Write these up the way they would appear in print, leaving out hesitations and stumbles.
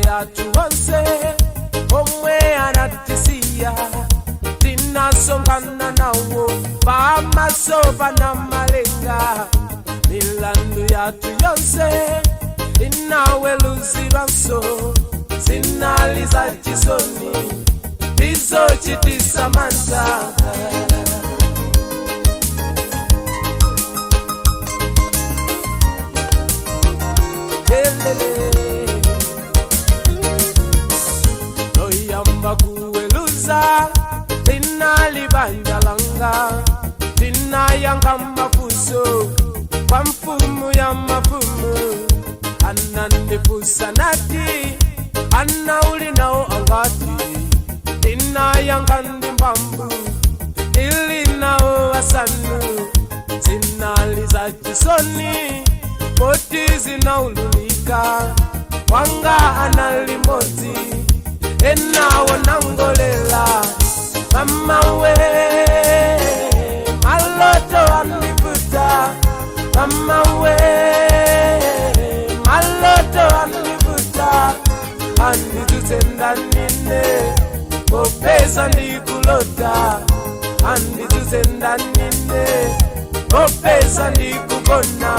Atu onse omwe anatisiya tinasongana nawo pamaso pana Malenga. Milandu yathu yonse inaweluzidwanso, zinali za chisoni ndizochitisa mantha. Elele. Loyamba kuweluza linalibanjalanga linayanga mafuso kwa mfumu ya mafumu. Anandifusa nati ana uli nawo angati, linayanga ndi mbambu ili nawo asanu. Zinali za chisoni poti zinaululika, wanga anali modzi enawo nangolela. Mama we, maloto andivuta. Mama we, maloto andivuta, andituzendanine popeza ndikulota, andituzendanine popeza ndikugona.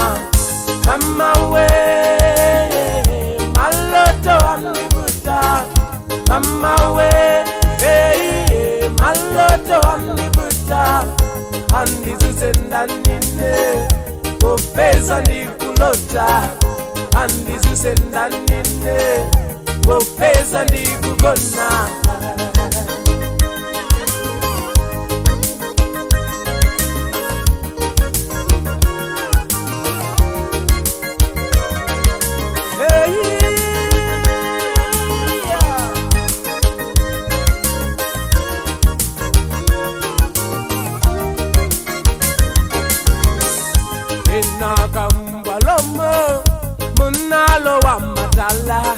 Mama we, maloto andivuta. Mama we, hey, hey, maloto andivuta, andituzendanine popeza ndikulota, andituzendanine popeza ndikugona. Hey, yeah. Inakambalomo munalo wa matala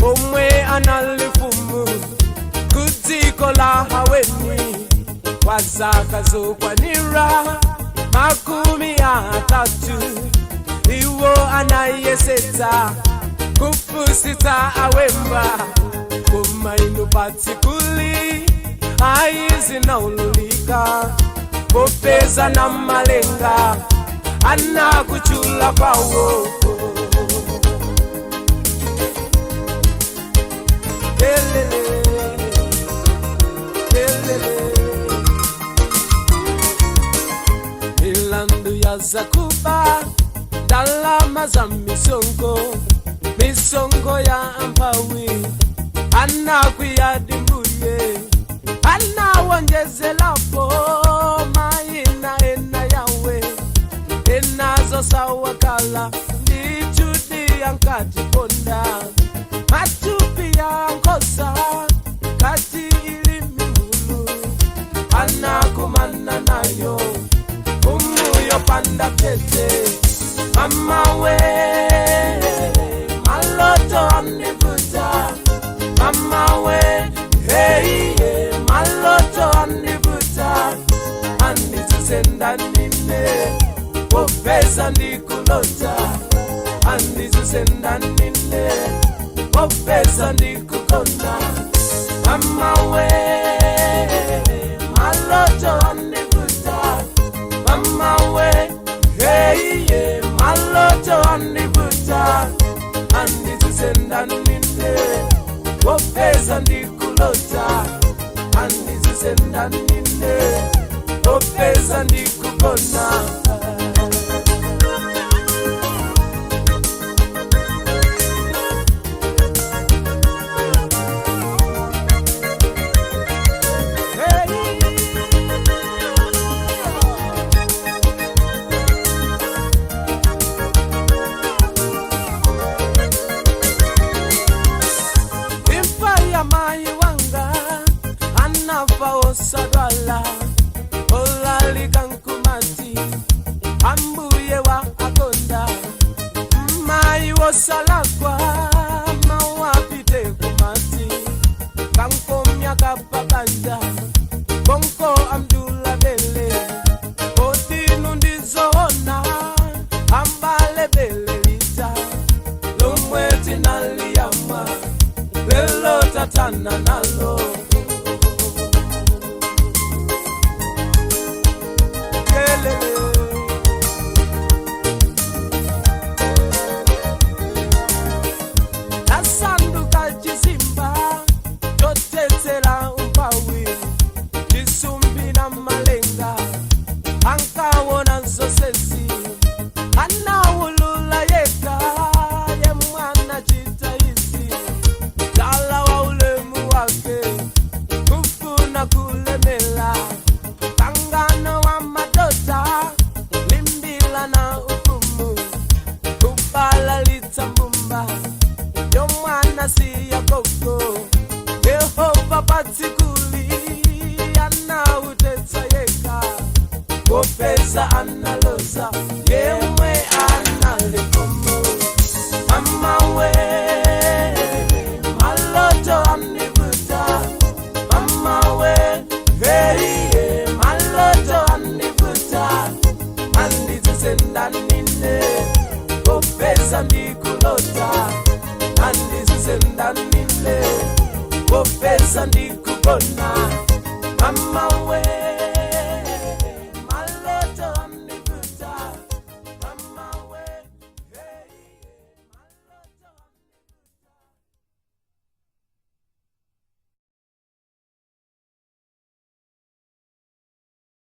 omwe analifumu kudziko la haweni kwa zaka zokwanira 30, iwo anayesetsa kupusitsa awemba koma inu patsikuli aizinaululika popeza na Malenga anakuchula kwawo. Elele, elele. Milandu ya zakuba, ndalama za misongo, misongo ya ampawi anakwiyadimbuye anawonjezelapo maina ena yawe enazo sawakala ndichudi yankatiponda matupi ya nkosa kati ili mimbulu anakumana nayo umuyo panda pete. Mama we, maloto andivuta. Mama we, hey, hey, maloto andivuta, andituzendanine popeza ndikulota, andituzendanine popeza ndikukona. Mama we, maloto andivuta. Mama we, hey, yeah, maloto andivuta, andituzendanine popeza ndikulota, andituzendanine popeza ndikukona. Hey. Imfa ya mai wanga anafa osadwala olalika nkumati. Anatana nalo. Kelele. Nasanduka chizimba chotetsera umphawi, chisumbi na malenga ankaona zonsezi, anaulula yekha ye mwana chitaizi dala wa ulemu wake kufuna kulemela kangano wa madota limbila na ufumu kubalalitsa mbumba yomwana si yakoko. Yehova patsikuli anautetsa yekha popeza analoza yemwe analikomo. Mama we, maloto andivuta. Mama we, hey, maloto andivuta, andizizendanine popeza ndikulota, andizizendanine popeza ndikubona. Mama.